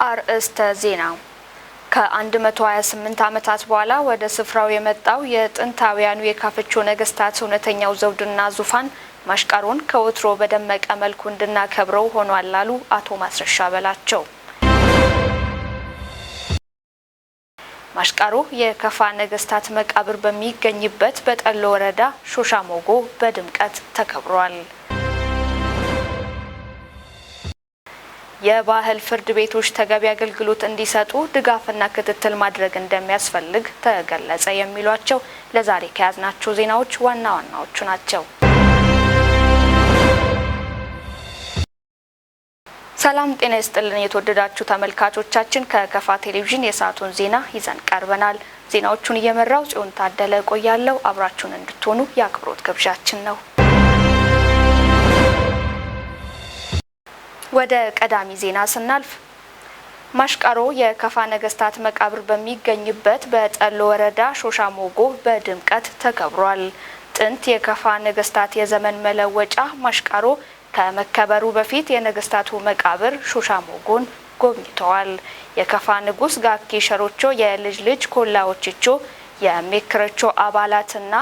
አርእስተ ዜና። ከ128 ዓመታት በኋላ ወደ ስፍራው የመጣው የጥንታውያኑ የካፍቾ ነገስታት እውነተኛው ዘውድና ዙፋን ማሽቃሮን ከወትሮ በደመቀ መልኩ እንድናከብረው ሆኗል አሉ አቶ ማስረሻ በላቸው። ማሽቃሮ የከፋ ነገስታት መቃብር በሚገኝበት በጠሎ ወረዳ ሾሻሞጎ በድምቀት ተከብሯል። የባህል ፍርድ ቤቶች ተገቢ አገልግሎት እንዲሰጡ ድጋፍና ክትትል ማድረግ እንደሚያስፈልግ ተገለጸ። የሚሏቸው ለዛሬ ከያዝናቸው ዜናዎች ዋና ዋናዎቹ ናቸው። ሰላም ጤና ይስጥልን የተወደዳችሁ ተመልካቾቻችን፣ ከከፋ ቴሌቪዥን የሰዓቱን ዜና ይዘን ቀርበናል። ዜናዎቹን እየመራው ጽዮን ታደለ ቆያለው። አብራችሁን እንድትሆኑ የአክብሮት ግብዣችን ነው። ወደ ቀዳሚ ዜና ስናልፍ ማሽቃሮ የከፋ ነገስታት መቃብር በሚገኝበት በጠሎ ወረዳ ሾሻሞጎ በድምቀት ተከብሯል። ጥንት የከፋ ነገስታት የዘመን መለወጫ ማሽቃሮ ከመከበሩ በፊት የነገስታቱ መቃብር ሾሻሞጎን ጎብኝተዋል። የከፋ ንጉስ ጋኪ ሸሮቾ የልጅ ልጅ ኮላዎችቾ የሚክርቾ አባላትና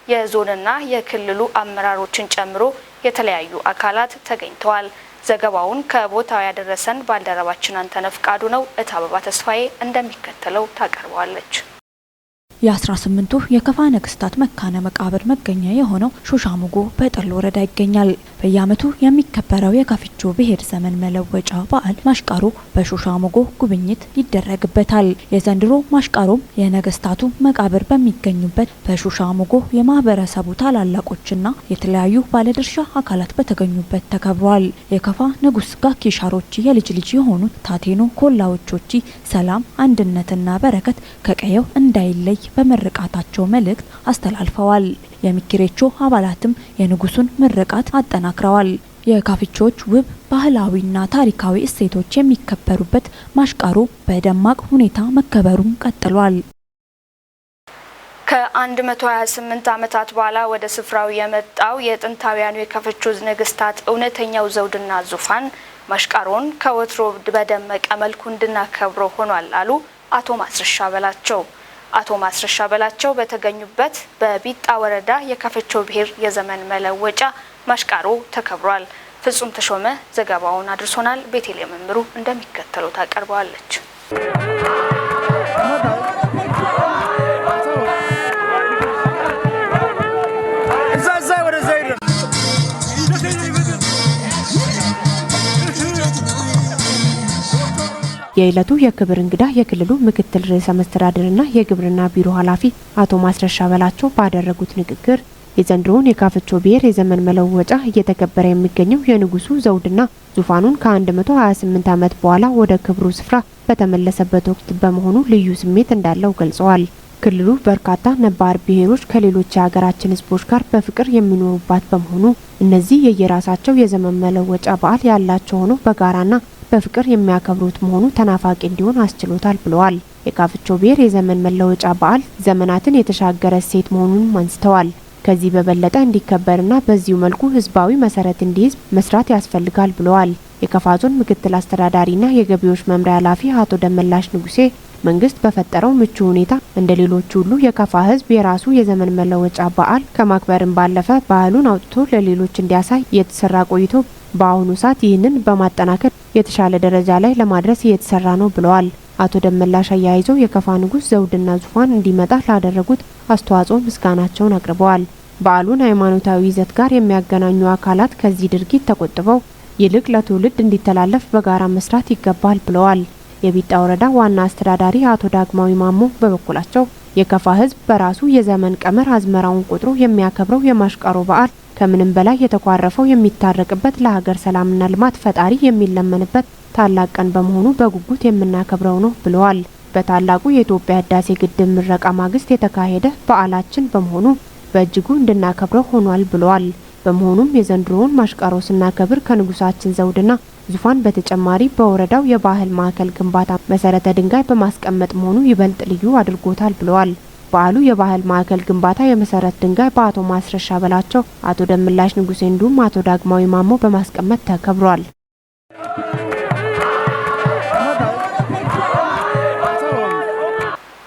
የዞንና የክልሉ አመራሮችን ጨምሮ የተለያዩ አካላት ተገኝተዋል። ዘገባውን ከቦታው ያደረሰን ባልደረባችን አንተነህ ፍቃዱ ነው። እታበባ ተስፋዬ እንደሚከተለው ታቀርበዋለች። የ18ቱ የከፋ ነገስታት መካነ መቃብር መገኛ የሆነው ሾሻሙጎ በጠሎ ወረዳ ይገኛል። በየዓመቱ የሚከበረው የካፍቾ ብሔር ዘመን መለወጫ በዓል ማሽቃሮ በሾሻሙጎ ጉብኝት ይደረግበታል። የዘንድሮ ማሽቃሮም የነገስታቱ መቃብር በሚገኙበት በሾሻሙጎ የማህበረሰቡ ታላላቆችና የተለያዩ ባለድርሻ አካላት በተገኙበት ተከብሯል። የከፋ ንጉስ ጋኪ ሻሮቺ የልጅ ልጅ የሆኑት ታቴኖ ኮላዎቾቺ ሰላም፣ አንድነትና በረከት ከቀየው እንዳይለይ በምርቃታቸው መልእክት አስተላልፈዋል። የሚኪሬቾ አባላትም የንጉሱን ምርቃት አጠናክረዋል። የካፍቾች ውብ ባህላዊና ታሪካዊ እሴቶች የሚከበሩበት ማሽቃሮ በደማቅ ሁኔታ መከበሩን ቀጥሏል። ከ128 ዓመታት በኋላ ወደ ስፍራው የመጣው የጥንታውያኑ የካፍቾ ነገስታት እውነተኛው ዘውድና ዙፋን ማሽቃሮን ከወትሮ በደመቀ መልኩ እንድናከብረው ሆኗል አሉ አቶ ማስረሻ በላቸው። አቶ ማስረሻ በላቸው በተገኙበት በቢጣ ወረዳ የካፍቾ ብሔር የዘመን መለወጫ ማሽቃሮ ተከብሯል። ፍጹም ተሾመ ዘገባውን አድርሶናል። ቤቴልሔም መምሩ እንደሚከተለው ታቀርበዋለች። የዕለቱ የክብር እንግዳ የክልሉ ምክትል ርዕሰ መስተዳድርና የግብርና ቢሮ ኃላፊ አቶ ማስረሻ በላቸው ባደረጉት ንግግር የዘንድሮውን የካፍቾ ብሔር የዘመን መለወጫ እየተከበረ የሚገኘው የንጉሱ ዘውድና ዙፋኑን ከ128 ዓመት በኋላ ወደ ክብሩ ስፍራ በተመለሰበት ወቅት በመሆኑ ልዩ ስሜት እንዳለው ገልጸዋል። ክልሉ በርካታ ነባር ብሔሮች ከሌሎች የሀገራችን ሕዝቦች ጋር በፍቅር የሚኖሩባት በመሆኑ እነዚህ የየራሳቸው የዘመን መለወጫ በዓል ያላቸው ሆኖ በጋራና በፍቅር የሚያከብሩት መሆኑ ተናፋቂ እንዲሆን አስችሎታል ብለዋል። የካፍቾ ብሔር የዘመን መለወጫ በዓል ዘመናትን የተሻገረ እሴት መሆኑንም አንስተዋል። ከዚህ በበለጠ እንዲከበርና በዚሁ መልኩ ህዝባዊ መሰረት እንዲይዝ መስራት ያስፈልጋል ብለዋል። የከፋ ዞን ምክትል አስተዳዳሪና የገቢዎች መምሪያ ኃላፊ አቶ ደመላሽ ንጉሴ መንግስት በፈጠረው ምቹ ሁኔታ እንደ ሌሎች ሁሉ የከፋ ህዝብ የራሱ የዘመን መለወጫ በዓል ከማክበርም ባለፈ ባህሉን አውጥቶ ለሌሎች እንዲያሳይ እየተሰራ ቆይቶ በአሁኑ ሰዓት ይህንን በማጠናከር የተሻለ ደረጃ ላይ ለማድረስ እየተሰራ ነው ብለዋል። አቶ ደመላሽ አያይዘው የከፋ ንጉስ ዘውድና ዙፋን እንዲመጣ ላደረጉት አስተዋጽኦ ምስጋናቸውን አቅርበዋል። በዓሉን ሃይማኖታዊ ይዘት ጋር የሚያገናኙ አካላት ከዚህ ድርጊት ተቆጥበው ይልቅ ለትውልድ እንዲተላለፍ በጋራ መስራት ይገባል ብለዋል። የቢጣ ወረዳ ዋና አስተዳዳሪ አቶ ዳግማዊ ማሞ በበኩላቸው የከፋ ሕዝብ በራሱ የዘመን ቀመር አዝመራውን ቆጥሮ የሚያከብረው የማሽቃሮ በዓል ከምንም በላይ የተኳረፈው የሚታረቅበት፣ ለሀገር ሰላምና ልማት ፈጣሪ የሚለመንበት ታላቅ ቀን በመሆኑ በጉጉት የምናከብረው ነው ብለዋል። በታላቁ የኢትዮጵያ ህዳሴ ግድብ ምረቃ ማግስት የተካሄደ በዓላችን በመሆኑ በእጅጉ እንድናከብረው ሆኗል ብለዋል። በመሆኑም የዘንድሮውን ማሽቃሮ ስናከብር ከንጉሳችን ዘውድና ዙፋን በተጨማሪ በወረዳው የባህል ማዕከል ግንባታ መሰረተ ድንጋይ በማስቀመጥ መሆኑ ይበልጥ ልዩ አድርጎታል ብለዋል። በዓሉ የባህል ማዕከል ግንባታ የመሰረት ድንጋይ በአቶ ማስረሻ በላቸው፣ አቶ ደምላሽ ንጉሴ እንዲሁም አቶ ዳግማዊ ማሞ በማስቀመጥ ተከብሯል።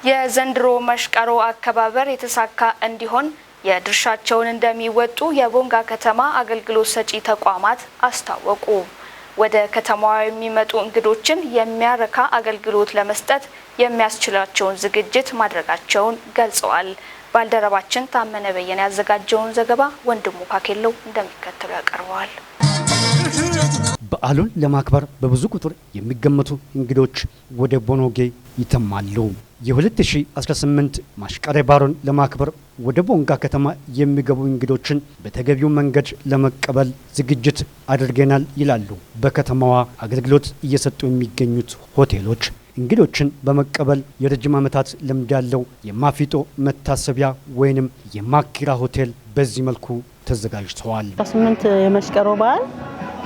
የዘንድሮ መሽቀሮ አከባበር የተሳካ እንዲሆን የድርሻቸውን እንደሚወጡ የቦንጋ ከተማ አገልግሎት ሰጪ ተቋማት አስታወቁ። ወደ ከተማዋ የሚመጡ እንግዶችን የሚያረካ አገልግሎት ለመስጠት የሚያስችላቸውን ዝግጅት ማድረጋቸውን ገልጸዋል። ባልደረባችን ታመነ በየነ ያዘጋጀውን ዘገባ ወንድሙ ካኬለው እንደሚከተለው ያቀርበዋል። በዓሉን ለማክበር በብዙ ቁጥር የሚገመቱ እንግዶች ወደ ቦኖጌ ይተማሉ። የ2018 ማሽቃሬ ባሮን ለማክበር ወደ ቦንጋ ከተማ የሚገቡ እንግዶችን በተገቢው መንገድ ለመቀበል ዝግጅት አድርገናል ይላሉ በከተማዋ አገልግሎት እየሰጡ የሚገኙት ሆቴሎች። እንግዶችን በመቀበል የረጅም ዓመታት ልምድ ያለው የማፊጦ መታሰቢያ ወይንም የማኪራ ሆቴል በዚህ መልኩ ተዘጋጅተዋል። 18 የመሽቀሮ በዓል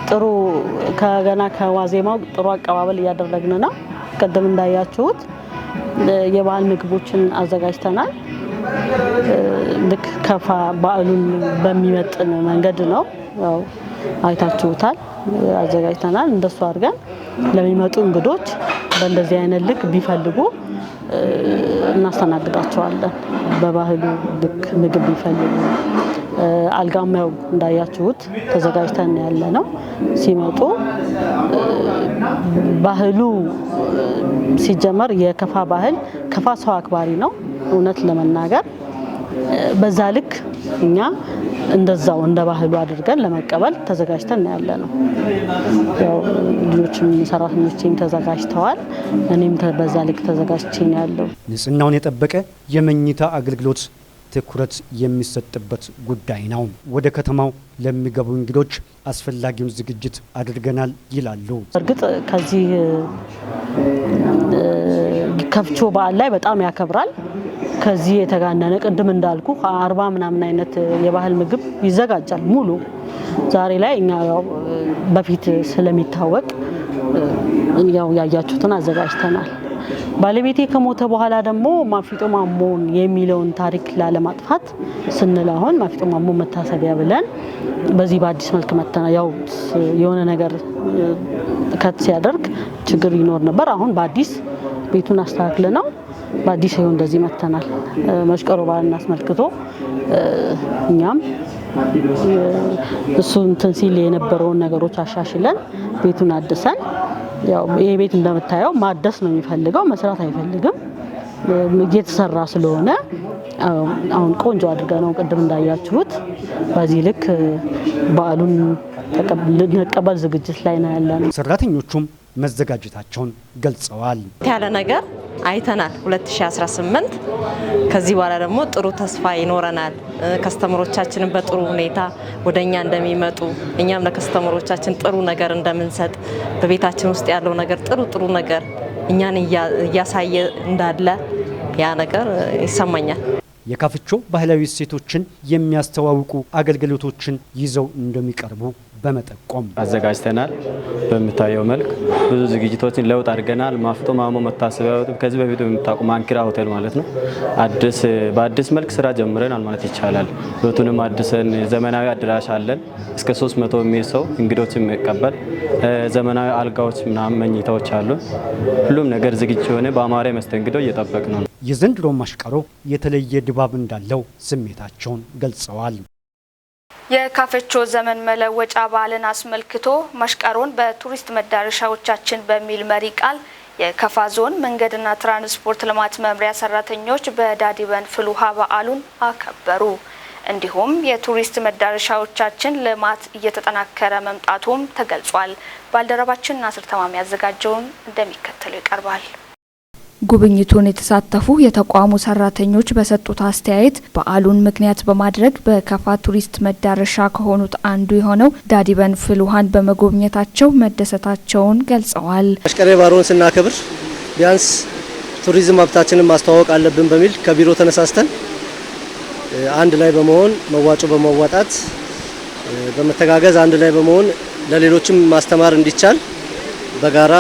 ጥሩ ከገና ከዋዜማው ጥሩ አቀባበል እያደረግን ነው። ቅድም እንዳያችሁት የበዓል ምግቦችን አዘጋጅተናል። ልክ ከፋ በዓሉን በሚመጥን መንገድ ነው፣ ያው አይታችሁታል፣ አዘጋጅተናል። እንደሱ አድርገን ለሚመጡ እንግዶች በእንደዚህ አይነት ልክ ቢፈልጉ እናስተናግዳቸዋለን። በባህሉ ልክ ምግብ ቢፈልጉ፣ አልጋም ያው እንዳያችሁት ተዘጋጅተን ያለ ነው። ሲመጡ ባህሉ ሲጀመር የከፋ ባህል፣ ከፋ ሰው አክባሪ ነው። እውነት ለመናገር በዛ ልክ እኛ እንደዛው እንደ ባህሉ አድርገን ለመቀበል ተዘጋጅተን ያለ ነው። ያው ልጆችም ሰራተኞችም ተዘጋጅተዋል። እኔም በዛ ልክ ተዘጋጅቼ ነው ያለው። ንጽህናውን የጠበቀ የመኝታ አገልግሎት ትኩረት የሚሰጥበት ጉዳይ ነው። ወደ ከተማው ለሚገቡ እንግዶች አስፈላጊውን ዝግጅት አድርገናል ይላሉ። እርግጥ ከዚህ ከፍቾ በዓል ላይ በጣም ያከብራል። ከዚህ የተጋነነ ቅድም እንዳልኩ 40 ምናምን አይነት የባህል ምግብ ይዘጋጃል ሙሉ። ዛሬ ላይ እኛ ያው በፊት ስለሚታወቅ ያው ያያችሁትን አዘጋጅተናል። ባለቤቴ ከሞተ በኋላ ደግሞ ማፊጦ ማሞን የሚለውን ታሪክ ላለማጥፋት ስንል አሁን ማፊጦ ማሞ መታሰቢያ ብለን በዚህ በአዲስ መልክ መተናል። ያው የሆነ ነገር cut ሲያደርግ ችግር ይኖር ነበር። አሁን በአዲስ ቤቱን አስተካክለ ነው በአዲስ ይኸው እንደዚህ መተናል። መሽቀሮ በዓልን አስመልክቶ እኛም እሱ እንትን ሲል የነበረውን ነገሮች አሻሽለን ቤቱን አድሰን፣ ያው ይሄ ቤት እንደምታየው ማደስ ነው የሚፈልገው፣ መስራት አይፈልግም። እየተሰራ ስለሆነ አሁን ቆንጆ አድርገ ነው ቅድም እንዳያችሁት በዚህ ልክ በዓሉን ልንቀበል ዝግጅት ላይ ነው ያለነው። ሰራተኞቹም መዘጋጀታቸውን ገልጸዋል። ያለ ነገር አይተናል 2018። ከዚህ በኋላ ደግሞ ጥሩ ተስፋ ይኖረናል። Customer ኦቻችንን በጥሩ ሁኔታ ወደኛ እንደሚመጡ፣ እኛም ለ customer ኦቻችን ጥሩ ነገር እንደምንሰጥ፣ በቤታችን ውስጥ ያለው ነገር ጥሩ ጥሩ ነገር እኛን እያሳየ እንዳለ ያ ነገር ይሰማኛል። የካፍቾ ባህላዊ እሴቶችን የሚያስተዋውቁ አገልግሎቶችን ይዘው እንደሚቀርቡ በመጠቆም አዘጋጅተናል። በሚታየው መልክ ብዙ ዝግጅቶችን ለውጥ አድርገናል። ማፍጦ ማሞ መታሰቢያ ከዚህ በፊት የምታውቁ ማንኪራ ሆቴል ማለት ነው። አዲስ በአዲስ መልክ ስራ ጀምረናል ማለት ይቻላል። ቤቱንም አድሰን ዘመናዊ አዳራሽ አለን። እስከ 300 የሚል ሰው እንግዶችን የሚቀበል ዘመናዊ አልጋዎች ምናምን መኝታዎች አሉ። ሁሉም ነገር ዝግጁ የሆነ በአማረ መስተንግዶ እየጠበቅ ነው። የዘንድሮ ማሽቀሮ የተለየ ድባብ እንዳለው ስሜታቸውን ገልጸዋል። የካፍቾ ዘመን መለወጫ በዓልን አስመልክቶ መሽቀሮን በቱሪስት መዳረሻዎቻችን በሚል መሪ ቃል የከፋ ዞን መንገድና ትራንስፖርት ልማት መምሪያ ሰራተኞች በዳዲበን ፍልውሃ በዓሉን አከበሩ። እንዲሁም የቱሪስት መዳረሻዎቻችን ልማት እየተጠናከረ መምጣቱም ተገልጿል። ባልደረባችን ናስር ተማሚ ያዘጋጀውን እንደሚከተለው ይቀርባል። ጉብኝቱን የተሳተፉ የተቋሙ ሰራተኞች በሰጡት አስተያየት በዓሉን ምክንያት በማድረግ በከፋ ቱሪስት መዳረሻ ከሆኑት አንዱ የሆነው ዳዲበን ፍልውሃን በመጎብኘታቸው መደሰታቸውን ገልጸዋል። አሽቀሬ ባሮን ስናከብር ቢያንስ ቱሪዝም ሀብታችንን ማስተዋወቅ አለብን በሚል ከቢሮ ተነሳስተን አንድ ላይ በመሆን መዋጮ በማዋጣት፣ በመተጋገዝ፣ አንድ ላይ በመሆን ለሌሎችም ማስተማር እንዲቻል በጋራ፣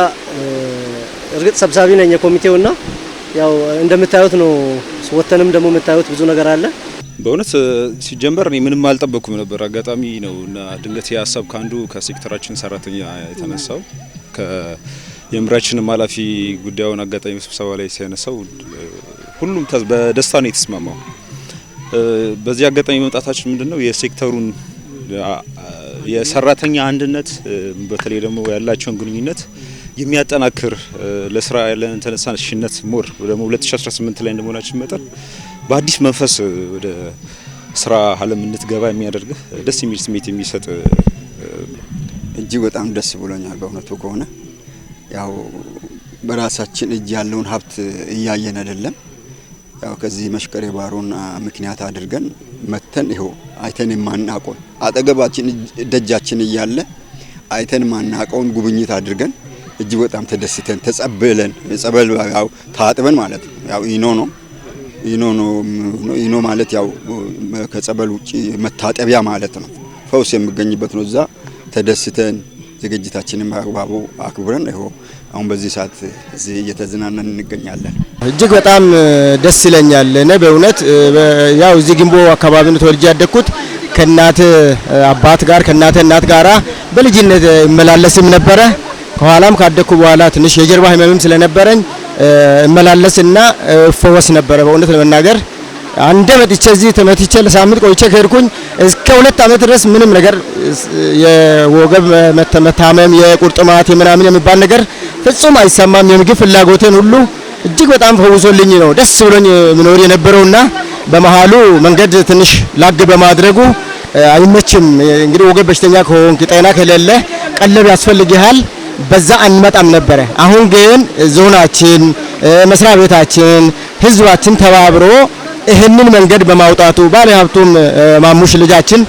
እርግጥ ሰብሳቢ ነኝ የኮሚቴውና ያው እንደምታዩት ነው። ወተንም ደግሞ የምታዩት ብዙ ነገር አለ። በእውነት ሲጀመር እኔ ምንም አልጠበኩም ነበር። አጋጣሚ ነው እና ድንገት የሀሳብ ከአንዱ ከሴክተራችን ሰራተኛ የተነሳው፣ የመምሪያችንም ኃላፊ ጉዳዩን አጋጣሚ ስብሰባ ላይ ሲያነሳው ሁሉም በደስታ ነው የተስማማው። በዚህ አጋጣሚ መምጣታችን ምንድነው የሴክተሩን የሰራተኛ አንድነት፣ በተለይ ደግሞ ያላቸውን ግንኙነት የሚያጠናክር፣ ለስራ ያለን ተነሳሽነት more ደግሞ 2018 ላይ እንደመሆናችን መጠን በአዲስ መንፈስ ወደ ስራ አለም እንድትገባ የሚያደርግህ፣ ደስ የሚል ስሜት የሚሰጥ። እጅግ በጣም ደስ ብሎኛል። በእውነቱ ከሆነ ያው በራሳችን እጅ ያለውን ሀብት እያየን አይደለም። ያው ከዚህ መሽቀሬ ባሮን ምክንያት አድርገን መተን ይኸው አይተን የማናውቀውን፣ አጠገባችን ደጃችን እያለ አይተን ማናውቀውን ጉብኝት አድርገን እጅግ በጣም ተደስተን፣ ተጸብለን፣ ጸበል ያው ታጥበን ማለት ነው። ያው ኢኖ ነው፣ ኢኖ ነው። ኢኖ ማለት ያው ከጸበል ውጪ መታጠቢያ ማለት ነው። ፈውስ የሚገኝበት ነው። እዛ ተደስተን ዝግጅታችንን በአግባቡ አክብረን ይኸው አሁን በዚህ ሰዓት እዚህ እየተዝናናን እንገኛለን። እጅግ በጣም ደስ ይለኛል። እኔ በእውነት ያው እዚህ ግንቦ አካባቢ ነው ተወልጄ ያደግኩት። ከእናት አባት ጋር፣ ከእናት እናት ጋራ በልጅነት እመላለስም ነበረ። ከኋላም ካደግኩ በኋላ ትንሽ የጀርባ ህመምም ስለነበረኝ እመላለስና እፈወስ ነበረ። በእውነት ለመናገር አንደ መጥቼ እዚህ ተመትቼ ለሳምንት ቆይቼ ከሄድኩኝ እስከ 2 ዓመት ድረስ ምንም ነገር የወገብ መታመም፣ የቁርጥማት የምናምን የሚባል ነገር ፍጹም አይሰማም። የምግብ ፍላጎቴን ሁሉ እጅግ በጣም ፈውሶልኝ ነው ደስ ብሎኝ ምኖር የነበረውና በመሃሉ መንገድ ትንሽ ላግ በማድረጉ አይመችም። እንግዲህ ወገብ በሽተኛ ከሆንክ፣ ጤና ከሌለ ቀለብ ያስፈልግሃል። በዛ አንመጣም ነበረ። አሁን ግን ዞናችን፣ መስሪያ ቤታችን፣ ህዝባችን ተባብሮ ይህንን መንገድ በማውጣቱ፣ ባለ ሀብቱም ማሙሽ ልጃችን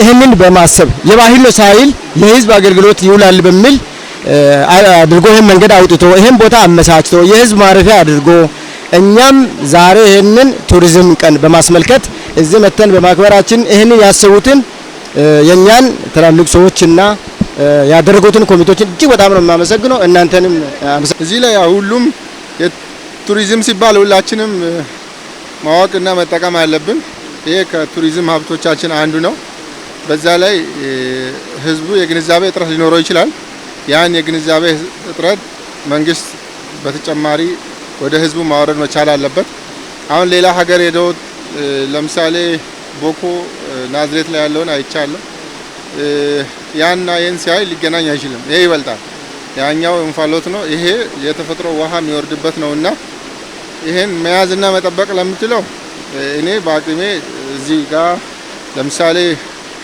ይህንን በማሰብ የባህል ነው ሳይል የህዝብ አገልግሎት ይውላል በሚል አድርጎ ይህን መንገድ አውጥቶ፣ ይህን ቦታ አመቻችቶ፣ የህዝብ ማረፊያ አድርጎ፣ እኛም ዛሬ ይህንን ቱሪዝም ቀን በማስመልከት እዚህ መተን በማክበራችን ይህንን ያሰቡትን የእኛን ትላልቅ ሰዎችና ያደረጉትን ኮሚቴዎችን እጅግ በጣም ነው የማመሰግነው። እናንተንም። እዚህ ላይ ሁሉም የቱሪዝም ሲባል ሁላችንም ማወቅና መጠቀም አለብን። ይሄ ከቱሪዝም ሀብቶቻችን አንዱ ነው። በዛ ላይ ህዝቡ የግንዛቤ እጥረት ሊኖረው ይችላል። ያን የግንዛቤ እጥረት መንግስት በተጨማሪ ወደ ህዝቡ ማውረድ መቻል አለበት። አሁን ሌላ ሀገር ሄደው ለምሳሌ ቦኮ ናዝሬት ላይ ያለውን አይቻለሁ። ያና ይህን ሲያይ ሊገናኝ አይችልም። ይሄ ይበልጣል። ያኛው እንፋሎት ነው፣ ይሄ የተፈጥሮ ውሃ የሚወርድበት ነውና ይሄን መያዝና መጠበቅ ለምችለው እኔ በአቅሜ እዚህ ጋር ለምሳሌ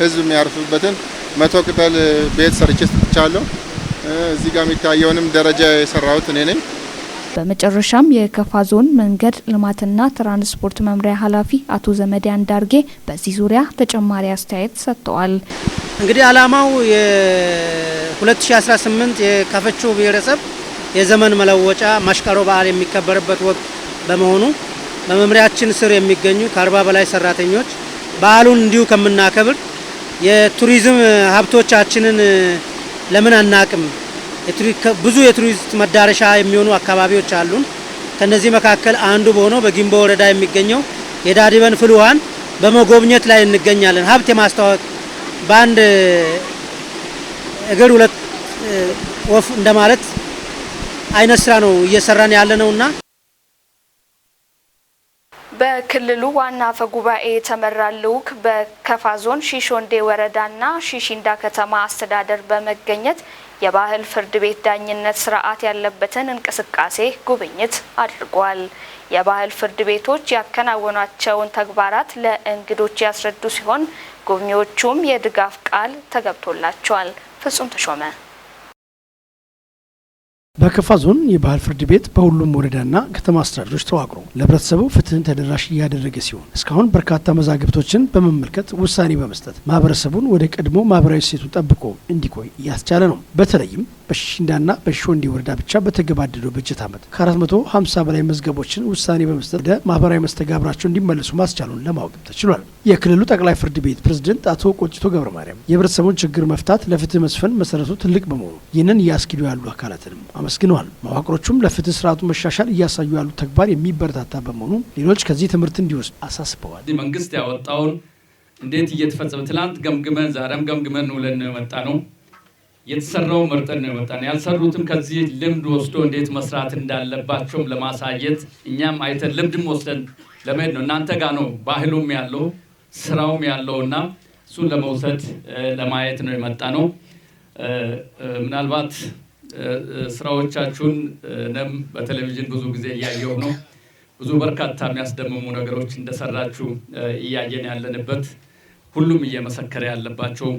ህዝብ የሚያርፍበትን 100 ቅጠል ቤት ሰርቼ ሰጥቻለሁ። እዚህ ጋር የሚታየውንም ደረጃ የሰራሁት እኔ ነኝ። በመጨረሻም የከፋ ዞን መንገድ ልማትና ትራንስፖርት መምሪያ ኃላፊ አቶ ዘመዴ አንዳርጌ በዚህ ዙሪያ ተጨማሪ አስተያየት ሰጥተዋል። እንግዲህ ዓላማው የ2018 የካፈቾ ብሔረሰብ የዘመን መለወጫ ማሽቃሮ በዓል የሚከበርበት ወቅት በመሆኑ በመምሪያችን ስር የሚገኙ ከ40 በላይ ሰራተኞች በዓሉን እንዲሁ ከምናከብር የቱሪዝም ሀብቶቻችንን ለምን አናቅም? ብዙ የቱሪስት መዳረሻ የሚሆኑ አካባቢዎች አሉን። ከነዚህ መካከል አንዱ በሆነው በጊምቦ ወረዳ የሚገኘው የዳዲበን ፍል ውሃን በመጎብኘት ላይ እንገኛለን። ሀብት የማስተዋወቅ፣ በአንድ እግር ሁለት ወፍ እንደማለት አይነት ስራ ነው እየሰራን ያለ ነውና። በክልሉ ዋና አፈ ጉባኤ የተመራ ልዑክ በከፋ ዞን ሺሾንዴ ወረዳና ሺሺንዳ ከተማ አስተዳደር በመገኘት የባህል ፍርድ ቤት ዳኝነት ስርዓት ያለበትን እንቅስቃሴ ጉብኝት አድርጓል። የባህል ፍርድ ቤቶች ያከናወኗቸውን ተግባራት ለእንግዶች ያስረዱ ሲሆን ጎብኚዎቹም የድጋፍ ቃል ተገብቶላቸዋል። ፍጹም ተሾመ። በከፋ ዞን የባህል ፍርድ ቤት በሁሉም ወረዳና ከተማ አስተዳደሮች ተዋቅሮ ለሕብረተሰቡ ፍትህን ተደራሽ እያደረገ ሲሆን እስካሁን በርካታ መዛግብቶችን በመመልከት ውሳኔ በመስጠት ማህበረሰቡን ወደ ቀድሞ ማህበራዊ እሴቱ ጠብቆ እንዲቆይ እያስቻለ ነው። በተለይም በሺሽንዳና በሾንዴ ወረዳ ብቻ በተገባደደው በጀት ዓመት ከ450 በላይ መዝገቦችን ውሳኔ በመስጠት ወደ ማህበራዊ መስተጋብራቸው እንዲመለሱ ማስቻሉን ለማወቅ ተችሏል። የክልሉ ጠቅላይ ፍርድ ቤት ፕሬዝደንት አቶ ቆጭቶ ገብረ ማርያም የህብረተሰቡን ችግር መፍታት ለፍትህ መስፈን መሰረቱ ትልቅ በመሆኑ ይህንን እያስኪዱ ያሉ አካላትንም አመስግነዋል። መዋቅሮቹም ለፍትህ ስርዓቱ መሻሻል እያሳዩ ያሉት ተግባር የሚበረታታ በመሆኑ ሌሎች ከዚህ ትምህርት እንዲወስዱ አሳስበዋል። መንግስት ያወጣውን እንዴት እየተፈጸመ ትላንት ገምግመን ዛሬም ገምግመን ውለን ነው የመጣ ነው። የተሰራው መርጠን ነው የመጣን። ያልሰሩትም ከዚህ ልምድ ወስዶ እንዴት መስራት እንዳለባቸውም ለማሳየት እኛም አይተን ልምድም ወስደን ለመሄድ ነው። እናንተ ጋር ነው ባህሉም ያለው ስራውም ያለውና እሱን ለመውሰድ ለማየት ነው የመጣ ነው። ምናልባት ስራዎቻችሁን እኔም በቴሌቪዥን ብዙ ጊዜ እያየሁ ነው። ብዙ በርካታ የሚያስደምሙ ነገሮች እንደሰራችሁ እያየን ያለንበት፣ ሁሉም እየመሰከረ ያለባቸው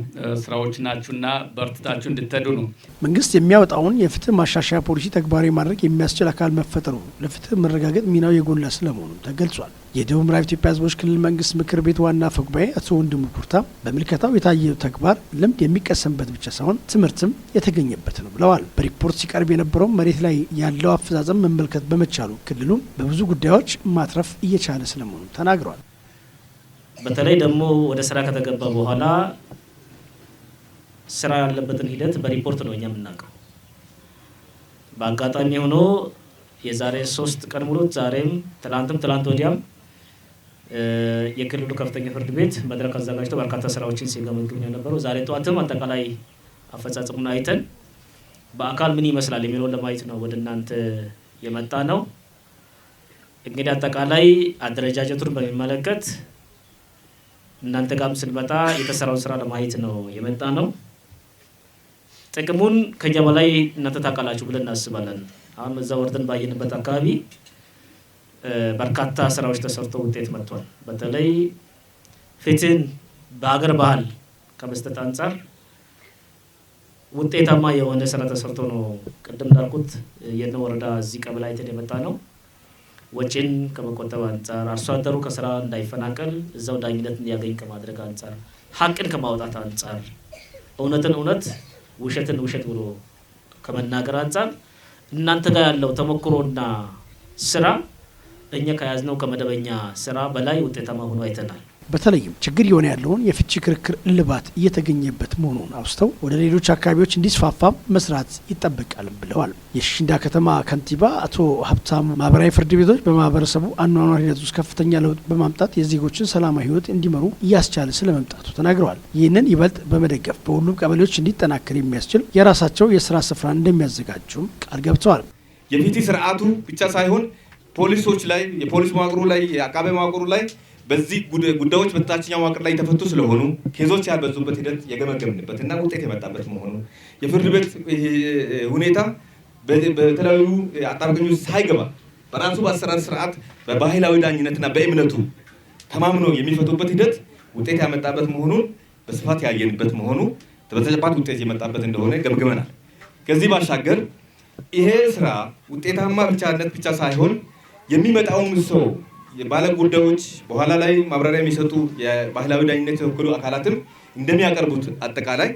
ስራዎች ናችሁና በርትታችሁ እንድትሄዱ ነው። መንግስት የሚያወጣውን የፍትህ ማሻሻያ ፖሊሲ ተግባራዊ ማድረግ የሚያስችል አካል መፈጠሩ ለፍትህ መረጋገጥ ሚናው የጎላ ስለመሆኑም ተገልጿል። የደቡብ ምዕራብ ኢትዮጵያ ሕዝቦች ክልል መንግስት ምክር ቤት ዋና አፈ ጉባኤ አቶ ወንድሙ ኩርታ በምልከታው የታየው ተግባር ልምድ የሚቀሰምበት ብቻ ሳይሆን ትምህርትም የተገኘበት ነው ብለዋል። በሪፖርት ሲቀርብ የነበረው መሬት ላይ ያለው አፈጻጸም መመልከት በመቻሉ ክልሉ በብዙ ጉዳዮች ማትረፍ እየቻለ ስለመሆኑ ተናግረዋል። በተለይ ደግሞ ወደ ስራ ከተገባ በኋላ ስራ ያለበትን ሂደት በሪፖርት ነው እኛ የምናውቀው። በአጋጣሚ ሆኖ የዛሬ 3 ቀን ሙሉ ዛሬም፣ ትላንትም፣ ትላንት ወዲያም የክልሉ ከፍተኛ ፍርድ ቤት መድረክ አዘጋጅቶ በርካታ ስራዎችን ሲገመግም ነው የነበረው። ዛሬ ጠዋትም አጠቃላይ አፈጻጸሙን አይተን በአካል ምን ይመስላል የሚለውን ለማየት ነው ወደ እናንተ የመጣ ነው። እንግዲህ አጠቃላይ አደረጃጀቱን በሚመለከት እናንተ ጋርም ስንመጣ የተሰራውን ስራ ለማየት ነው የመጣ ነው። ጥቅሙን ከኛ በላይ እናንተ ታውቃላችሁ ብለን እናስባለን። አሁን እዛ ወርደን ባየንበት አካባቢ በርካታ ስራዎች ተሰርተው ውጤት መጥቷል። በተለይ ፍትህን በሀገር ባህል ከመስጠት አንጻር ውጤታማ የሆነ ስራ ተሰርቶ ነው። ቅድም እንዳልኩት የነ ወረዳ እዚህ ቀበሌ አይተን የመጣ ነው። ወጪን ከመቆጠብ አንጻር፣ አርሶ አደሩ ከስራ እንዳይፈናቀል እዛው ዳኝነት እንዲያገኝ ከማድረግ አንጻር፣ ሀቅን ከማውጣት አንጻር፣ እውነትን እውነት ውሸትን ውሸት ብሎ ከመናገር አንጻር እናንተ ጋር ያለው ተሞክሮና ስራ እኛ ከያዝነው ከመደበኛ ስራ በላይ ውጤታማ ሆኖ አይተናል። በተለይም ችግር የሆነ ያለውን የፍቺ ክርክር እልባት እየተገኘበት መሆኑን አውስተው ወደ ሌሎች አካባቢዎች እንዲስፋፋም መስራት ይጠበቃል ብለዋል። የሽንዳ ከተማ ከንቲባ አቶ ሀብታሙ ማህበራዊ ፍርድ ቤቶች በማህበረሰቡ አኗኗር ሂደት ውስጥ ከፍተኛ ለውጥ በማምጣት የዜጎችን ሰላማዊ ሕይወት እንዲመሩ እያስቻለ ስለመምጣቱ ተናግረዋል። ይህንን ይበልጥ በመደገፍ በሁሉም ቀበሌዎች እንዲጠናከር የሚያስችል የራሳቸው የስራ ስፍራ እንደሚያዘጋጁም ቃል ገብተዋል። የፍትህ ስርዓቱ ብቻ ሳይሆን ፖሊሶች ላይ፣ የፖሊስ መዋቅሩ ላይ፣ የአቃቤ መዋቅሩ ላይ በዚህ ጉዳዮች በታችኛው መዋቅር ላይ የተፈቱ ስለሆኑ case ኦች ያልበዙበት ሂደት የገመገምንበት እና ውጤት የመጣበት መሆኑ፣ የፍርድ ቤት ሁኔታ በተለያዩ አጣብቂኞች ሳይገባ በራሱ በአሰራር ስርዓት በባህላዊ ዳኝነትና በእምነቱ ተማምኖ የሚፈቱበት ሂደት ውጤት ያመጣበት መሆኑን በስፋት ያየንበት መሆኑ፣ በተጨባጭ ውጤት የመጣበት እንደሆነ ገምግመናል። ከዚህ ባሻገር ይሄ ስራ ውጤታማ ብቻነት ብቻ ሳይሆን የሚመጣውም ሰው የባለ ጉዳዮች በኋላ ላይ ማብራሪያ የሚሰጡ የባህላዊ ዳኝነት የተወከሉ አካላትም እንደሚያቀርቡት አጠቃላይ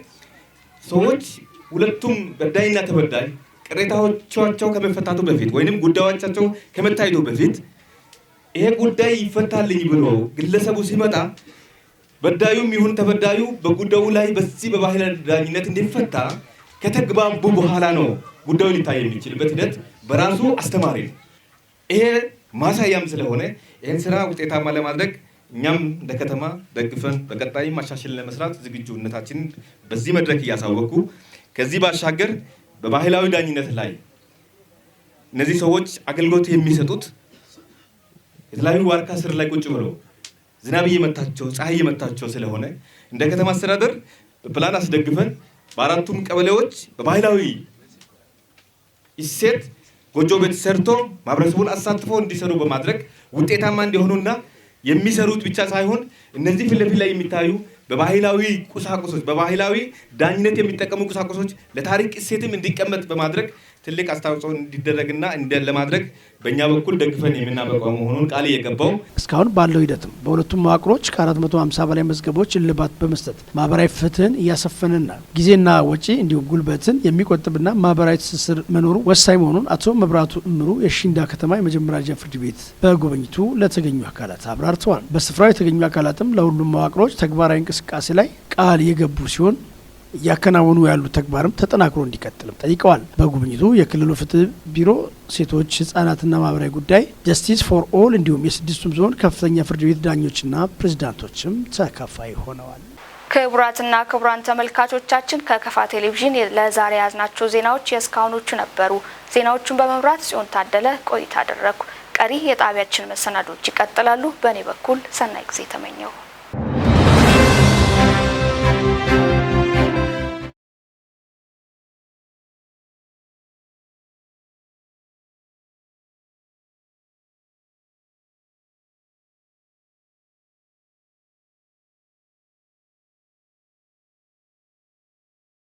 ሰዎች ሁለቱም በዳይና ተበዳይ ቅሬታዎቻቸው ከመፈታቱ በፊት ወይንም ጉዳዮቻቸው ከመታየቱ በፊት ይሄ ጉዳይ ይፈታልኝ ብሎ ግለሰቡ ሲመጣ በዳዩም ይሁን ተበዳዩ በጉዳዩ ላይ በዚህ በባህላዊ ዳኝነት እንዲፈታ ከተግባቡ በኋላ ነው ጉዳዩ ሊታይ የሚችልበት ሂደት በራሱ አስተማሪ ነው። ይሄ ማሳያም ስለሆነ ይህን ስራ ውጤታማ ለማድረግ እኛም እንደ ከተማ ደግፈን በቀጣይ ማሻሽል ለመስራት ዝግጁነታችንን በዚህ መድረክ እያሳወቅኩ፣ ከዚህ ባሻገር በባህላዊ ዳኝነት ላይ እነዚህ ሰዎች አገልግሎት የሚሰጡት የተለያዩ ዋርካ ስር ላይ ቁጭ ብሎ ዝናብ እየመታቸው ፀሐይ እየመታቸው ስለሆነ እንደ ከተማ አስተዳደር በፕላን አስደግፈን በአራቱም ቀበሌዎች በባህላዊ እሴት ጎጆ ቤት ሰርቶ ማህበረሰቡን አሳትፎ እንዲሰሩ በማድረግ ውጤታማ እንዲሆኑና የሚሰሩት ብቻ ሳይሆን እነዚህ ፊት ለፊት ላይ የሚታዩ በባህላዊ ቁሳቁሶች በባህላዊ ዳኝነት የሚጠቀሙ ቁሳቁሶች ለታሪክ እሴትም እንዲቀመጥ በማድረግ ትልቅ አስተዋጽኦ እንዲደረግና ለማድረግ በእኛ በኩል ደግፈን የምናበቃው መሆኑን ቃል እየገባው። እስካሁን ባለው ሂደትም በሁለቱም መዋቅሮች ከ450 በላይ መዝገቦች እልባት በመስጠት ማህበራዊ ፍትህን እያሰፈንና ጊዜና ወጪ እንዲሁም ጉልበትን የሚቆጥብና ማህበራዊ ትስስር መኖሩ ወሳኝ መሆኑን አቶ መብራቱ እምሩ የሺንዳ ከተማ የመጀመሪያ ደረጃ ፍርድ ቤት በጉብኝቱ ለተገኙ አካላት አብራርተዋል። በስፍራው የተገኙ አካላትም ለሁሉም መዋቅሮች ተግባራዊ እንቅስቃሴ ላይ ቃል የገቡ ሲሆን እያከናወኑ ያሉ ተግባርም ተጠናክሮ እንዲቀጥልም ጠይቀዋል። በጉብኝቱ የክልሉ ፍትህ ቢሮ፣ ሴቶች ህጻናትና ማህበራዊ ጉዳይ፣ Justice for All እንዲሁም የስድስቱም ዞን ከፍተኛ ፍርድ ቤት ዳኞችና ፕሬዚዳንቶችም ተካፋይ ሆነዋል። ክቡራትና ክቡራን ተመልካቾቻችን፣ ከከፋ ቴሌቪዥን ለዛሬ የያዝናቸው ዜናዎች የእስካሁኖቹ ነበሩ። ዜናዎቹን በመምራት ጽዮን ታደለ ቆይታ አደረግኩ። ቀሪ የጣቢያችን መሰናዶች ይቀጥላሉ። በእኔ በኩል ሰናይ ጊዜ ተመኘሁ።